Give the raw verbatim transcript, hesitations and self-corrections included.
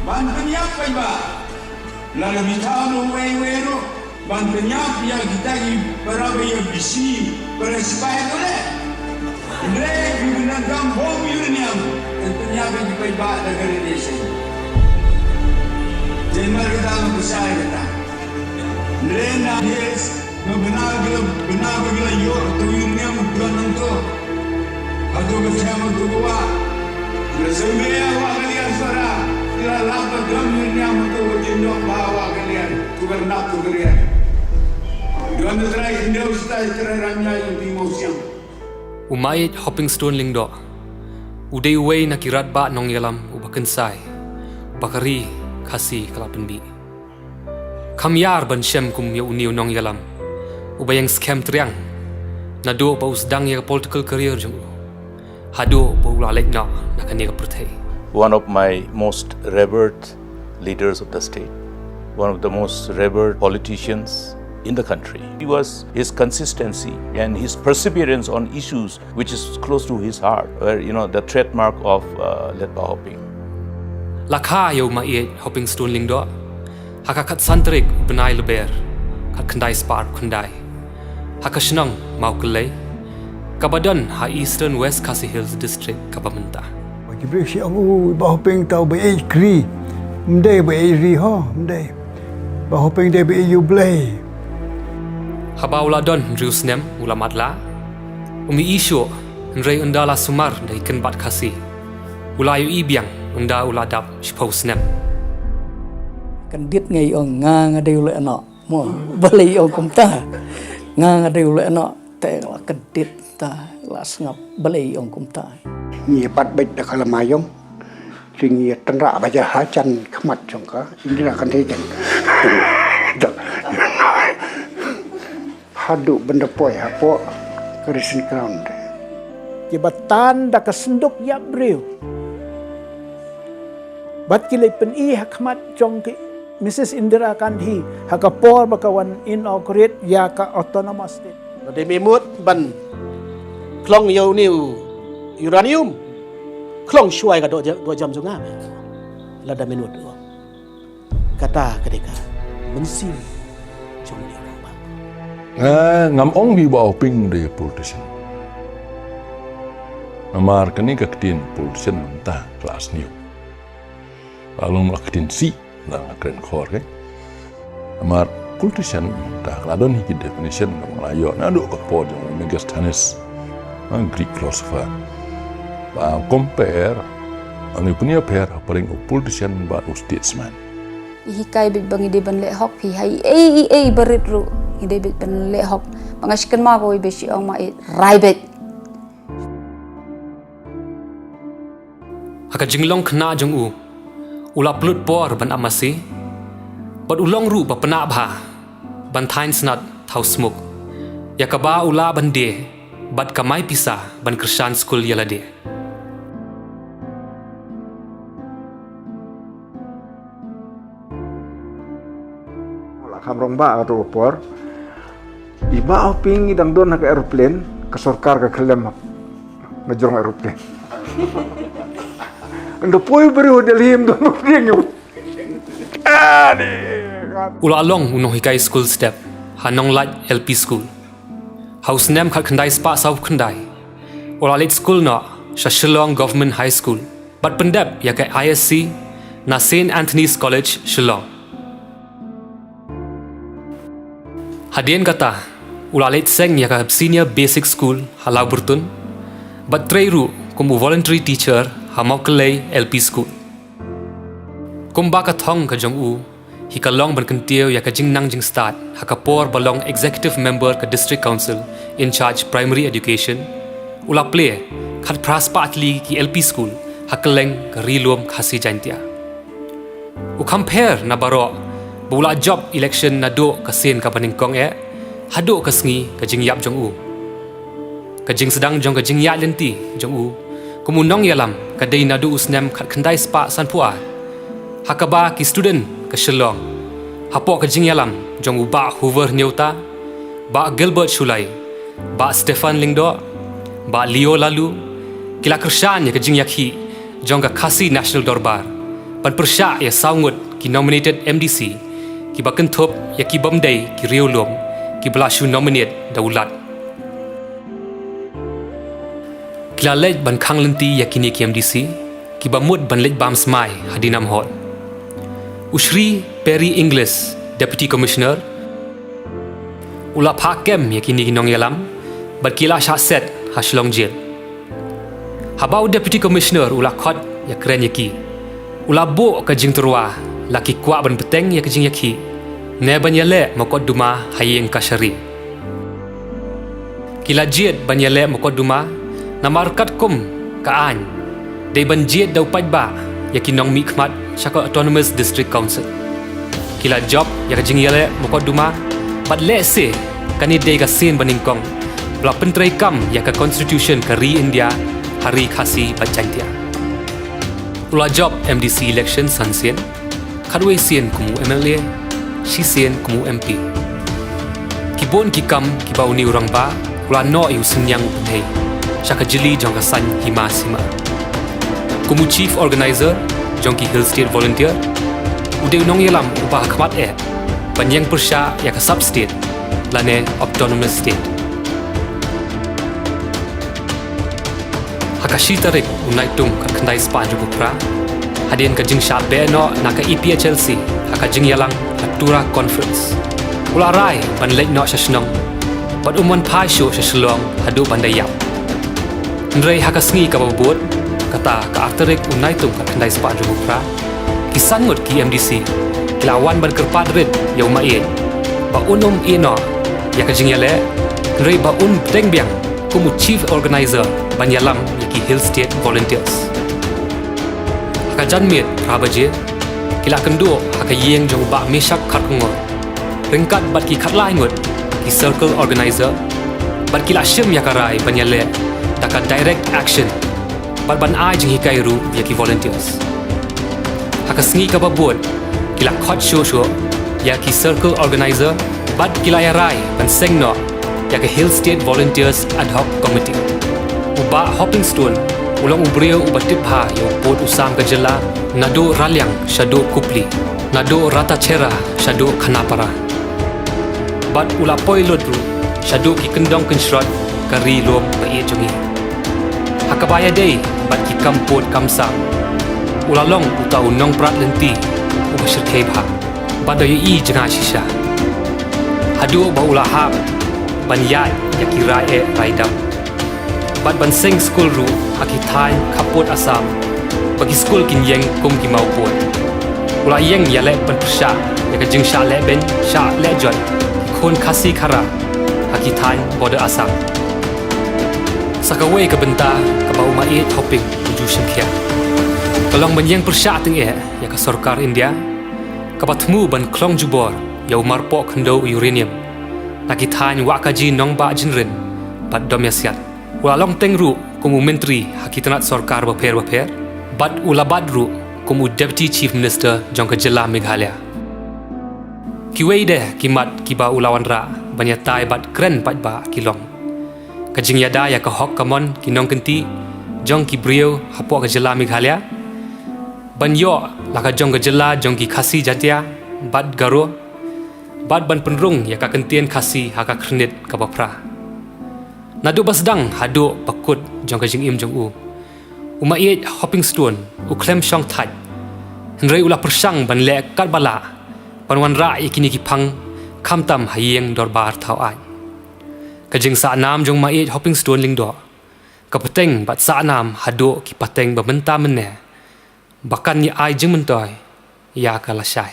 Ban pynïap paidbah. Lada bi thaw noh uwei uwei ruh ban pynïap ïa kita ki para ba ïa bisi, para sipai tu leh. Hynrei ki bynta kam bom uranium, ban pynïap ïa ki paidbah da ka radiation. Te namar kata nga pynshai kata. Hynrei na Hills, nga bna bna bna ïoh tu uranium don nangto. Hato ka them hato ka wah. Nga sngewbha wah ka liar sara. Ila lap ka dam uranium hato ka jin dok ba wah ka liar. Tu ka nap tu ka liar. Don na trai India u stai trai ramya yung ti mo siang. U Maieit Hopingstone Lyngdoh u dei uwei na ki radbah nongïalam uba kynsai ba ka ri Khasi ka la pynbih. Kham ïar ban shem kum ïa une u nongïalam uba ïeng skhem triang naduh ba u sdang ïa ka political career jong u haduh ba u la leit noh na kane ka pyrthei. One of my most revered leaders of the state, one of the most revered politicians in the country. It was his consistency and his perseverance on issues which is close to his heart, where, you know, the trademark of uh, Letba Hoping. La kha ïa u Maieit Hopingstone Lyngdoh ha ka khatsan tarik u bnai Lber, khatkhyndai spah khyndai, ha ka shnong Mawkyllei, kaba don ha Eastern West Khasi Hills District kaba mynta. Ki briew shi ong u Bah Hoping ta u ba ïeit kri. Ym dei ba ïeit ri ho, ym dei. Bah Hoping dei ba ïeit U Blei. Haba u la don hynriew snem u la matlah. Um ïohi shuh, hynrei ynda la sumar da ki kynbat Khasi, u la ïohi biang ynda u la dap shiphew snem. Kyndit nga ïohi nga, nga dei u lehnoh. Mo, balei ong kumta? Nga, nga dei u lehnoh, te la kyndit ta, la sngap, balei ong kumta? Ngi pat beit da ka lama ïong. Te ngi tynrah ba ja ha jan khmat jong ka, Indira Gandhi jong. Haduh ban da poi hapoh ka resting ground. Kiba tan da ka synduk ïap briew. Bad ki leit pyni ha khmat jong ki Missus Indira Gandhi ha ka por ba ka wan inaugurate ïa ka autonomous state. Lada me mut ban khlong ïa une u uranium, khlong shuwa ïa ka doh ja-, doh jam jong nga. Lada me mut. Kata ka dei ka mynsiem jong une u rangbah. Nga ngam ong ba u Bah Hoping u dei politician. Namar kane ka ktien politician mynta ka la sniew. Ka long la ka ktien sih, la nga kren khor ke. Namar politician mynta ka la don hi ki definition kaba nga la ïoh naduh ka por jong u Megasthenes, u Greek philosopher. Ba compare, ong i pynïapher hapdeng u politician bad u statesman. Ngi hikai beit ba ngi dei ban leh hok, hi ha ei ei ba rit ruh ngi dei beit ban leh hok. Ba nga shu kynmaw kawei ba shu ong, Maieit, rai beit. Ha ka jinglong khynnah jong u, u la pynlut por ban ap masi, bad u long ruh ba pynah bha ban thaiñ snat thaw smuk, ïa kaba u lah ban die bad kamai pisa ban kyrshan skul ïa lade. La kham rong ba ka tu por. I Bah Hoping i dang don ha ka aeroplane, ka sorkar ka khyllem ha ka jrong aeroplane. Ynda poi briew Delhi ym don briew. U la long u nonghikai skul step ha Nonglait L P School. Ha u snem khatkhyndai spah sawphew khyndai, u la leit skul noh sha Shillong Government High School bad pyndep ïa ka I S C na Saint Anthony's College, Shillong. Hadien kata, u la leit seng ïa ka Senior Basic School ha Lawbyrtun bad trei ruh kum u voluntary teacher ha Mawkyllei L P School. Kumba ka thong ka jong u hi ka long ban kyntiew ïa ka jingnang jingstad ha ka por ba long executive member ka District Council in charge Primary Education, u la plie khatphra spah tylli ki L P school ha kylleng ka Ri Lum Khasi Jaintia. U kham pher na baroh ba u la jop election naduh ka sien kaba nyngkong eh haduh ka sngi ka jingïap jong u. Ka jingsdang jong ka jingïaid lynti jong u kum u nongïalam ka dei naduh u snem khatkhyndai spah sanphew ar, ha kaba ki student ka Shillong, hapoh ka jingïalam jong u Bah Hoover Hynñiewta, Bah Gilbert Shullai, Bah Stephen Lyngdoh, Bah Leo Laloo, ki la kyrshan ïa ka jingïakhih jong ka Khasi National Dorbar ban pyrshah ïa saw ngut ki nominated M D C kiba kynthup ïa ki bym dei ki riewlum kiba la shu nominate da u Lat. Ki la leit ban khang lynti ïa kine ki M D C kiba mut ban leit bam smai ha Denham Hall. U Shri Perry Inglis, Deputy Commissioner, u la phah kem ïa kine ki nongïalam bad ki la shah set ha Shillong Jail. Haba u Deputy Commissioner u la khot ïakren ïa ki, u la buh ka jingtyrwa la ki kwah ban bteng ïa ka jingïakhih ne ban ïaleh mokotduma ha ïing kashari. Ki la jied ban ïaleh mokotduma namar katkum ka aiñ, dei ban jied da u paidbah ïa ki nongmihkhmat sha ka Autonomous District Council. Ki la jop ïa ka jingïaleh mokotduma bad lehse kane dei ka sien banyngkong ba la pyntreikam ïa ka Constitution ka ri India ha ri Khasi bad Jaintia. U la jop M D C election san sien, khatwei sien kum u M L A, shisien kum u M P. Ki bun ki kam kiba une u rangbah u la noh ïa u synñiang u pynhei sha ka jylli jong ka saiñ hima sima. Kum u Chief Organizer jong ki Hill State Volunteer, u dei u nongïalam uba hakhmat eh ban ïeng pyrshah ïa ka sub state lane autonomous state. Ha ka shi tarik u Naitung khatkhyndai spah hynriewphew phra, hadien ka jingshah beh noh na ka E P H L C ha ka jingïalang ha Tura Conference, u la rai ban leit noh sha shnong bad um wan phai shuh sha Shillong haduh ban da ïap. Hynrei ha ka sngi kaba bud, kata ka ar tarik u Naitung khatkhyndai spah hynriewphew phra, ki san ngut ki M D C ki la wan ban kyrpad rit ïa u Maieit ba un ym ïeh noh ïa ka jingïaleh, hynrei ba un bteng biang kum u Chief Organizer ban ïalam ïa ki Hill State Volunteers. Ha ka janmiet phra baje, ki la kynduh ha ka ïing jong u Bah Meshak Kharkongor ryngkat bad ki khatlai ngut ki Circle Organizer bad ki la shim ïa ka rai ban ïaleh da ka direct action bad ban ai jinghikai ruh ïa ki volunteers. Ha ka sngi kaba bud, ki la khot shuh shuh ïa ki Circle Organizer bad ki la ïa rai ban seng noh ïa ka Hill State Volunteers Ad Hoc Committee. U Bah Hopping Stone u long u briew uba tip bha ïa u pud u sam ka jylla, naduh Raliang shaduh Kupli, naduh Ratacherra shaduh Khanapara. Bad u la poi lut ruh shaduh ki kyndong kynshrot ka ri lum ba ïeit jong ngi. Ha kaba ïadei bad ki kam pud kam sam, u la long uta u nongprat lynti uba shyrkhei bha bad u ïohi jngai shisha, haduh ba u la hap ban ïaid ïa ki rai eh rai dap bad ban seng skul ruh ha ki thaiñ khappud Assam ba ki skul kin ïeng kum ki mawpud. U la ïeng ïaleh ban pyrshah ïa ka jingshah lehbeiñ shah lehjot ki khun Khasi Khara ha ki thaiñ border Assam. Sa kawei ka bynta kaba u Maieit Hopping u ju shim khia ka long ban ïeng pyrshah tyngeh ïa ka sorkar India kaba thmu ban khlong jubor ïa u marpoh khyndew uranium na ki thaiñ Wahkaji, Nongbah Jinrin bad Domiasiat. U la long teng ruh kum u myntri ha ki tnat sorkar bapher bapher bad u la bat ruh kum u Deputy Chief Minister jong ka jylla Meghalaya. Kiwei de ki mat kiba u la wanrah ban ïatai bad kren paidbah ki long ka jingïada ïa ka hok ka mon ki nongkynti jong ki briew hapoh ka jylla Meghalaya, ban ïoh la ka jong ka jylla jong ki Khasi, Jaintia bad Garo, bad ban pynrung ïa ka kyntien Khasi ha ka khyrnit kaba phra. Naduh ba sdang haduh ba kut jong ka jingim jong u, u Maieit Hopping Stone u khlem shong thait, hynrei u la pyrshang ban leh katba lah ban wanrah ïa kine ki phang, khamtam ha ïing dorbar thaw aiñ. Ka jingsah nam jong u Maieit Hopping Stone Lyngdoh ka pateng bad sah nam haduh ki pateng ba mynta mynne ba kan ïa ai jingmyntoi ïa ka lashai.